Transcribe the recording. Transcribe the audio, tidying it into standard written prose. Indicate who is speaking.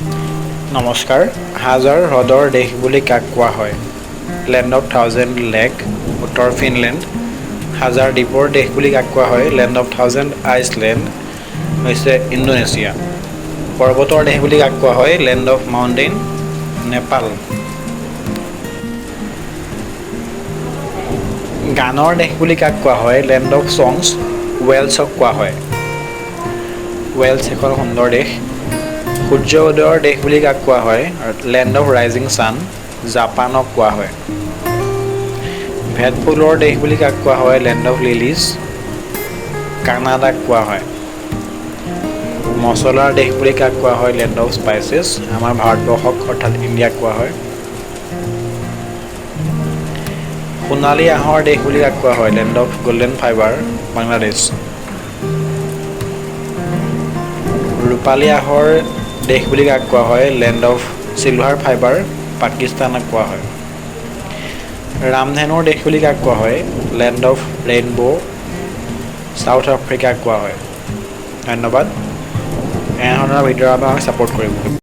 Speaker 1: নমস্কাৰ। হাজাৰ হ্ৰদৰ দেশ বুলি কাক কোৱা হয়? লেণ্ড অফ থাউজেণ্ড লেক, উত্তৰ ফিনলেণ্ড। হাজাৰ দ্বীপৰ দেশ বুলি কাক কোৱা হয়? লেণ্ড অফ থাউজেণ্ড আইচলেণ্ড হৈছে ইণ্ডোনেছিয়া। পৰ্বতৰ দেশ বুলি কাক কোৱা হয়? Land of mountain, Nepal. গানৰ দেশ বুলি কাক কোৱা হয়? লেণ্ড অফ ছংছ, ৱেলছক কোৱা হয়। ৱেলছ এখন সুন্দৰ দেশ। সূৰ্য উদয়ৰ দেশ বুলি কাক কোৱা হয়? লেণ্ড অফ ৰাইজিং ছান, জাপানক কোৱা হয়। ভেট ফুলৰ দেশ বুলি কাক কোৱা হয়? লেণ্ড অফ লিলিজ, কানাডাক কোৱা হয়। মছলাৰ দেশ বুলি কাক কোৱা হয়? লেণ্ড অফ স্পাইচেছ, আমাৰ ভাৰতবৰ্ষক অৰ্থাৎ ইণ্ডিয়াক কোৱা হয়। সোণালী আঁহৰ দেশ বুলি কাক কোৱা হয়? Land of golden fibre, Bangladesh. ৰূপালী আঁহৰ দেশ বুলি কাক কোৱা হয়? লেণ্ড অফ চিলভাৰ ফাইবাৰ, পাকিস্তানক কোৱা হয়। ৰামধেনুৰ দেশ বুলি কাক কোৱা হয়? লেণ্ড অফ ৰেইনব', চাউথ আফ্ৰিকাক কোৱা হয়। ধন্যবাদ। এনেধৰণৰ ভিডিঅ'ৰ বাবে আমাক ছাপোৰ্ট কৰিব।